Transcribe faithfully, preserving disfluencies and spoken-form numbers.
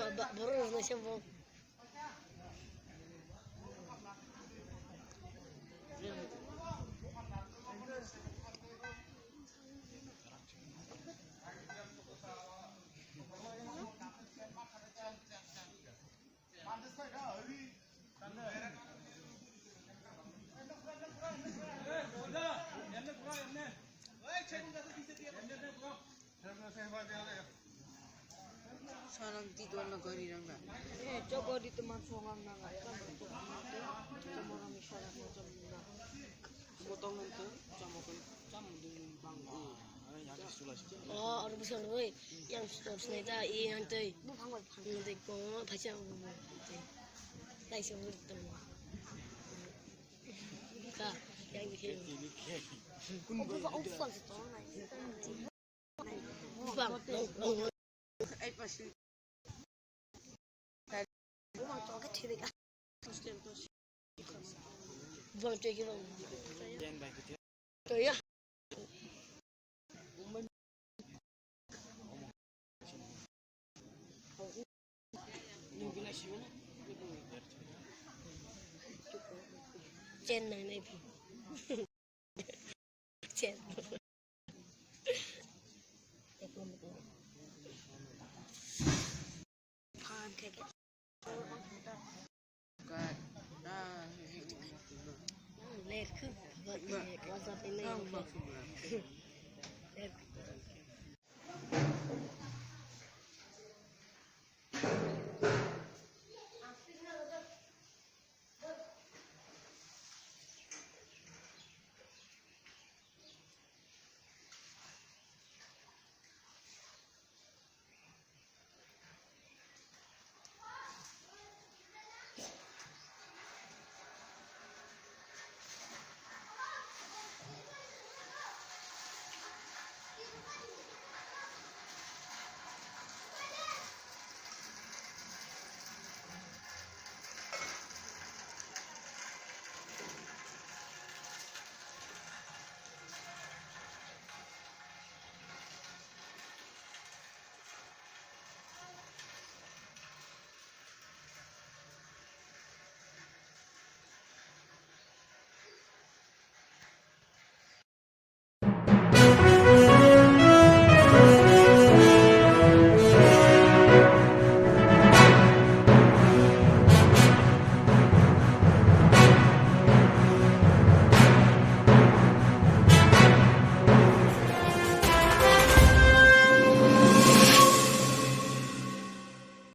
Ba-, borok rwgnaisa bo. Sanam ti dua na gari rang da. Eh, coba di teman songang nang. Sama orang isyarat macam mana. Motong itu sama kan sama dengan bang. Oh, orang besar woi. Yang stop sini ta, iya yang tei. Yang tei ko, baca. Lai sebut teman. Ka, yang di sini. Bang, bang, bang. Bang, cek bang. To ya. Chen nai nai phi. Chen. Phan khe. Ka. Ah. Lek. What's up in there?